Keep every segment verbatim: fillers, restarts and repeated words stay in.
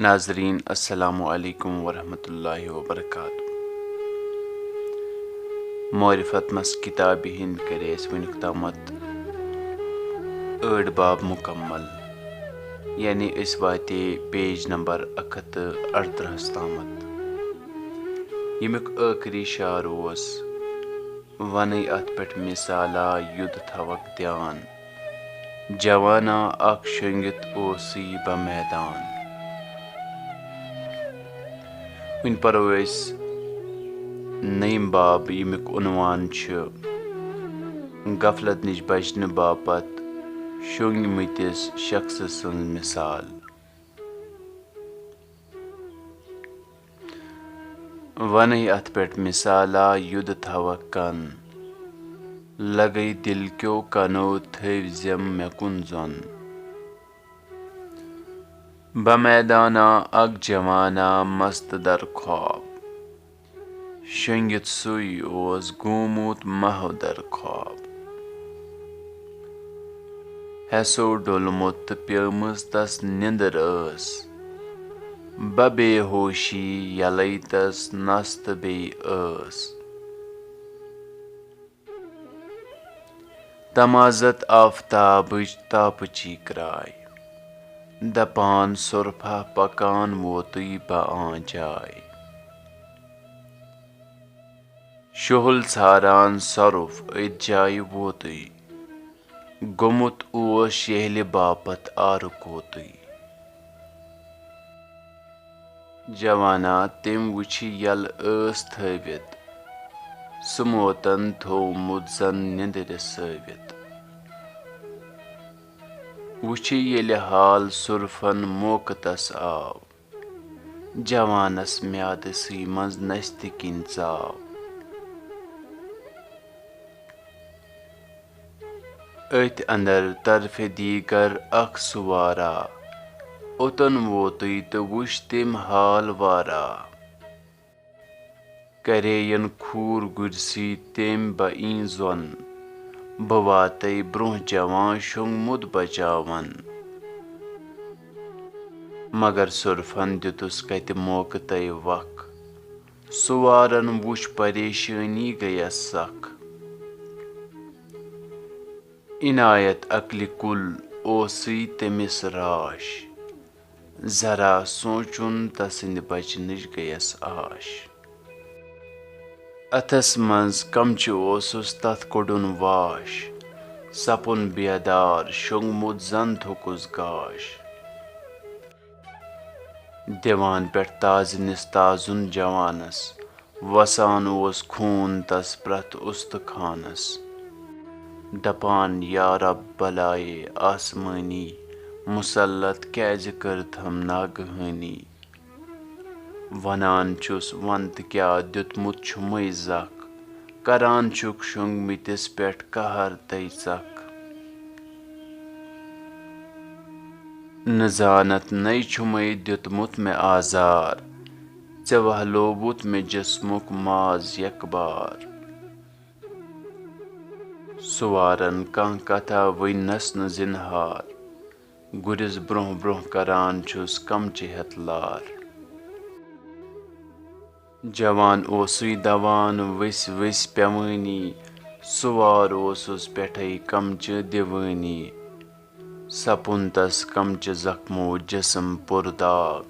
ناظرین، السلام علیکم ورحمۃ اللہ وبرکاتہ۔ معرفت مس کتابہِ ہند کرے اسہِ وُنیُک تامتھ ٲٹھ باب مکمل، یعنی أسۍ واتے پیج نمبر اکھ ہتھ تہٕ اَرترٕہس تامتھ، ییٚمیُک ٲخری شعر اوس، ونے اتھ پٮ۪ٹھ مثالا یُد تھوک دیان۔ جوانا اکھ شۄنگِتھ اوسُے بہ میدان۔ وۄنۍ پرو أسۍ نٔیِم باب، ییٚمیُک عنوان چھُ غفلت نِش بچنہٕ باپتھ شۄنگمٕتِس شخصہٕ سٕنٛز مثال۔ ونے اتھ پٮ۪ٹھ مثالا یُد تھوک کن، لگے دل کیو کنو تھٲوۍ زٮ۪م مےٚ کُن زۄن۔ بہ میدانا اکھ جوانا مست در خواب، شۄنگِتھ سُے اوس گومُت محو در خواب۔ حیسو ڈوٚلمُت تہٕ پیمٕژ تس نِندٕر ٲس۔ بہ بے ہوشی یلے تس نس تہٕ بیٚیہِ ٲس۔ تمازت آفتابٕچ تاپہٕ چی کرایہِ۔ دپان سۄرفا پکان ووتُے بہ آنچاے۔ شُہُل ژھاران سۄرُف أتھۍ جایہِ ووتُے۔ گوٚمُت اوس شیہلہِ باپتھ آرٕ کوتُے۔ جوانا تٔمۍ وُچھِ یلہٕ ٲس تھٲوِتھ، سُہ موتن تھوومُت زن نِندرِ سٲوِتھ۔ وُچھِ ییٚلہِ حال سۄرفن موقعہٕ تس آو، جوانس میادسٕے منٛز نستہِ کِنۍ ژاو۔ أتھۍ اندر طرفِ دیگر اکھ سُوارا، اوٚتن ووتُے تہٕ وُچھ تٔمۍ حال وارا۔ کریین کھوٗر گُرۍ سٕے تٔمۍ بہ ایں زۄن، بہٕ واتے برونٛہہ جوان شۄنگمُت بچاون۔ مگر سۄرفن دِتُس کتہِ موقعہٕ تہٕ وق، سُوارن وُچھ پریشٲنی گٔیس سخ۔ عنایت عقلہِ کُل اوسُے تٔمِس راش، ذرا سونچُن تسٕندِ بچنٕچ گٔیس آش۔ اتھس منٛز کمچہِ اوسُس تتھ کوٚڑُن واش، سپُن بیدار شۄنگمُت زن تھوٚکُس گاش۔ دِوان پٮ۪ٹھ تازٕ نِس تازُن جوانس، وسان اوس خوٗن تس پرٛٮ۪تھ اُستخانس۔ دپان یا رب بلایے آسمٲنی، مسلط کیازِ کٔرتھم ناگہٲنی؟ ونان چھُس ون تہٕ کیٛاہ دیُتمُت چھُمے زکھ، کران چھُکھ شۄنگمٕتِس پٮ۪ٹھ قہر تہٕ ژکھ۔ نہٕ زانتھ نے چھُمے دیُتمُت مےٚ آزار، ژےٚ وہلووُت مےٚ جسمُک ماز یکبار۔ سُوارن کانٛہہ کتھا ؤنۍ نس نہٕ زِنہار، گُرِس برونٛہہ برونٛہہ کران چھُس کمچہِ ہٮ۪تھ لار۔ جوان اوسُے دوان ؤسۍ ؤسۍ پیوٲنی، سُوار اوسُس پٮ۪ٹھے کمچہِ دِوٲنی۔ سپُن تس کمچہِ زخمو جسم پُر داغ،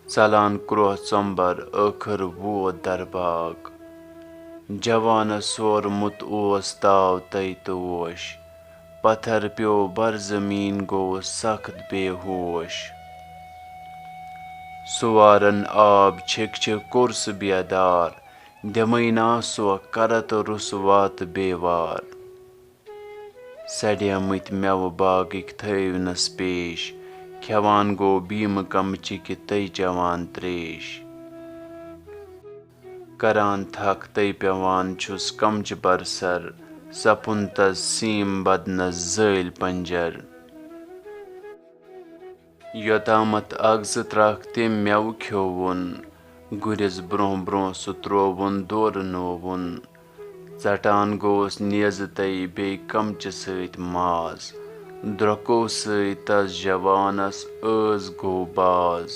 ژلان کرٛوہ ژۄمبر ٲخٕر ووت درباغ۔ جوانس سورمُت اوس تاو تَے توش، پتھر پیوٚو بر زمین گوٚوُس سخت بے ہوش۔ سُوارن آب چھِکھ چھِکھ کوٚر سُہ بیدار، دِمَینا سۄ کرت رُسوا تہٕ بے وار۔ سڑیمٕتۍ مٮ۪وٕ باغٕکۍ تھٲوۍ نس پیش، کھٮ۪وان گوٚو بیٖمہٕ کمچہِ کہِ تٔے چٮ۪وان تریش۔ کران تھکھ تٔے پٮ۪وان چھُس کمچہِ برسر، سپُن تس سیٖم بدنس زٲلۍ پنجر۔ یوٚتامتھ اکھ زٕ ترکھ تٔمۍ مٮ۪وٕ کھیوٚوُن، گُرِس برونٛہہ برونٛہہ سُہ ترووُن دورٕ نووُن۔ ژٹان گوٚوُس نیزٕ تَے بیٚیہِ کمچہِ سۭتۍ ماز، درٛۄکو سۭتۍ تس جوانس ٲس گوٚو باز۔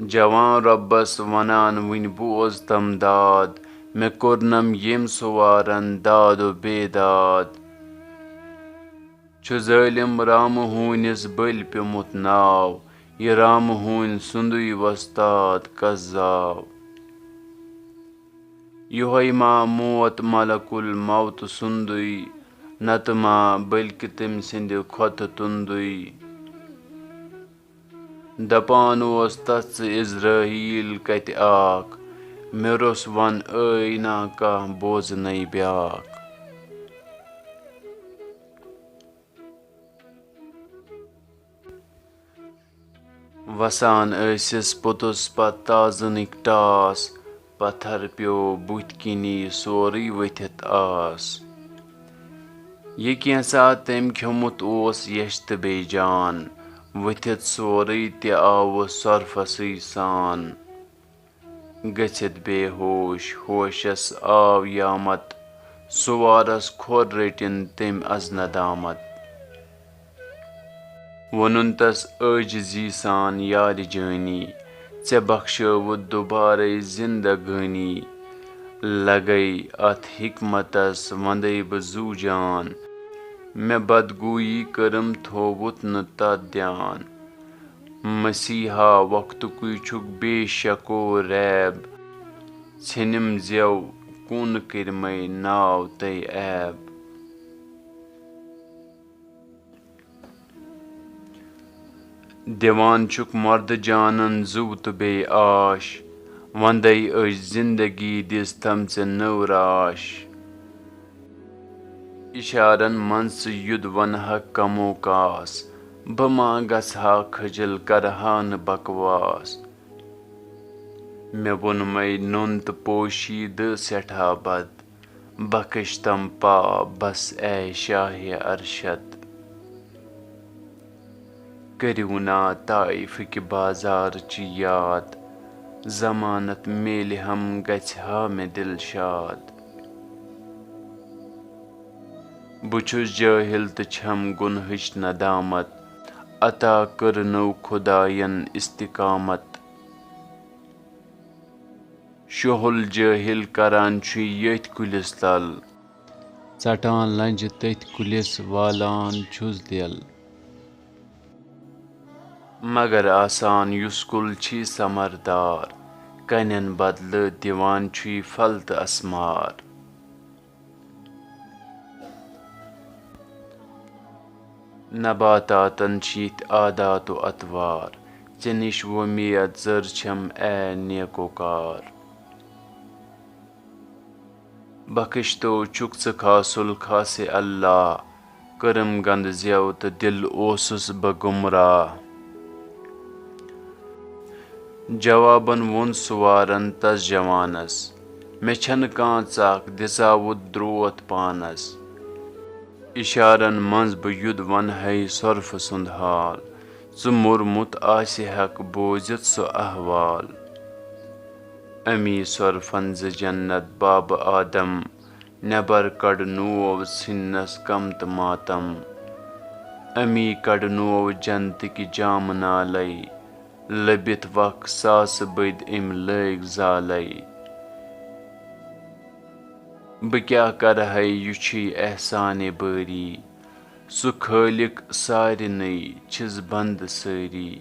جوان رۄبس ونان وٕنۍ بوز تم داد، مےٚ کوٚرنم ییٚمۍ سوارن داد و بے داد۔ چھُ ظٲلِم رامہٕ ہوٗنِس بٔلۍ پیوٚمُت ناو، یہِ رامہٕ ہوٗنۍ سُنٛدُے وۄستاد کس زاو؟ یِہوٚے ما موت ملک الموت سُنٛدُے، نتہٕ ما بلکہِ تٔمۍ سٕنٛدِ کھۄتہٕ تُنٛدُے؟ دپان اوس تس ژٕ عزرائیل کتہِ آکھ، مےٚ روٚس ون ٲے نا کانٛہہ بوزنَے بیٛاکھ۔ وسان ٲسِس پوٚتُس پتہٕ تازنٕکۍ ٹاس، پتھر پیوٚو بُتھۍ کِنی سورُے ؤتھِتھ آس۔ یہِ کینٛژھا تٔمۍ کھیوٚمُت اوس یَش تہٕ بیٚیہِ جان، ؤتھِتھ سورُے تہِ آوُس سۄرفَسٕے سان۔ گٔژھِتھ بے ہوش ہوشس آو یامت، سُوارس کھۄر رٔٹِن تٔمۍ از ندامت۔ ووٚنُن تس عٲجزی سان یارِ جٲنی، ژےٚ بخشٲوُتھ دُبارَے زندگٲنی۔ لگے اتھ حکمتس وندے بہٕ زُو جان، مےٚ بدگویی کٔرٕم تھووُتھ نہٕ تتھ دیان۔ مسیحا وقتُکُے چھُکھ بے شک و ریب، ژھیٚنِم زٮ۪و کُن کٔرمَے ناو تَے عیب۔ دِوان چھُکھ مردٕ جانن زُو تہٕ بیٚیہِ آش، وندَے أچھ زندگی دِژ تھم ژےٚ نٔو راش۔ اِشارن منٛز ژٕ یُد ونہکھ کمو کاس، بہٕ ما گژھٕ ہا کھجل، کرٕ ہا نہٕ بکواس۔ مےٚ ووٚنمَے نوٚن تہٕ پوشیٖدٕ سٮ۪ٹھاہ بد، بخش تم پاپ بس اے شاہِ ارشد۔ کٔرِو نا طائفٕکۍ بازارٕچ یاد، ضمانت میلہِ ہم گژھِ ہا مےٚ دِلشاد۔ بہٕ چھُس جٲہِل تہٕ چھَم گۄنہٕچ ندامت، عطا کٔرنو خدایَن استقامت۔ شُہُل جٲہِل کران چھُ ییٚتھۍ کُلِس تل، ژٹان لنجہِ تٔتھۍ کُلِس والان چھُس دِل۔ مگر آسان یُس کُل چھی ثمردار، کنٮ۪ن بدلہٕ دِوان چھُے پھل تہٕ اسمار۔ نباتاتن چھِ یِتھۍ عادات و اطوار، ژےٚ نِش وۄمید زٔر چھَم اے نیکوکار۔ بخشتو چھُکھ ژٕ خاص الخاص اللہ، کٔرٕم گنٛدٕ زٮ۪و تہٕ دِل اوسُس بہٕ گمراہ۔ جوابن ووٚن سُوارن تس جوانس، مےٚ چھنہٕ کانٛہہ ژکھ، دِژاوُتھ دروتھ پانس۔ اِشارن منٛز بہٕ یُد ونہے سۄرفہٕ سُنٛد حال، ژٕ موٚرمُت آسہِ ہکھ بوٗزِتھ سُہ احوال۔ امی سۄرفن زٕ جنت بابہٕ آدم، نٮ۪بر کڑنوو ژھٕننس غم تہٕ ماتم۔ امی کڑنوو جنتٕکۍ جامہٕ نالے، لٔبِتھ وق ساسہٕ بٔدۍ أمۍ لٲگۍ زالے۔ بہٕ کیٛاہ کرٕ ہے، یہِ چھُے احسانِ بٲری، سُہ خٲلق سارنٕے چھِس بنٛدٕ سٲری۔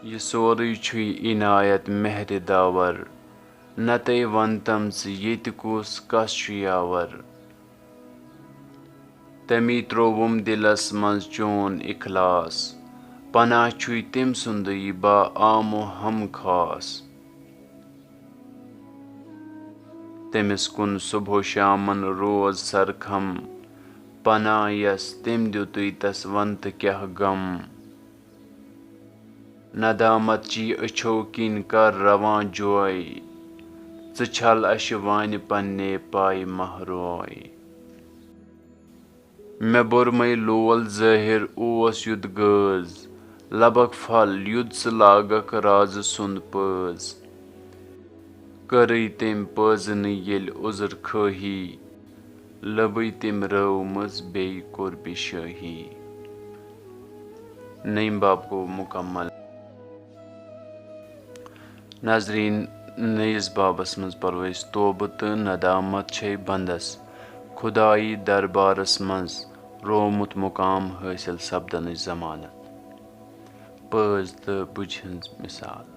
یہِ سورُے چھُے عنایت مہرِ داور، نتَے ونتم ژٕ ییٚتہِ کُس کس چھُ یاور۔ تٔمی ترووُم دِلس منٛز چون اخلاص، پناہ چھُے تٔمۍ سُنٛدُے با عام و ہم خاص۔ تٔمِس کُن صبح و شامن روز سرخم، پناہ یس تٔمۍ دیُتُے تس ون تہٕ کیٛاہ غم۔ ندامت چی أچھو کِنۍ کر رواں جوے، ژٕ چھل اَسہِ وانہِ پننے پایہِ مہروے۔ مےٚ بوٚرمَے لول ظٲہِر اوس یُتھ گٲز، لبک پھل یُتھ ژٕ لاگکھ رازٕ سُنٛد پٲز۔ کٔرٕے تٔمۍ پٲزٕنٕے ییٚلہِ عذر خٲہی، لٔبٕے تٔمۍ رٲومٕژ بیٚیہِ قربِ شٲہی۔ نٔیِم باب گوٚو مُکمل۔ ناظرین، نٔیِس بابس منٛز پرو أسۍ توبہٕ تہٕ ندامت چھے بندس خدایی دربارس منٛز رومُت مقام حٲصِل سپدنٕچ ضمانت۔ پٲز تہٕ بُجہِ ہٕنٛز مثال۔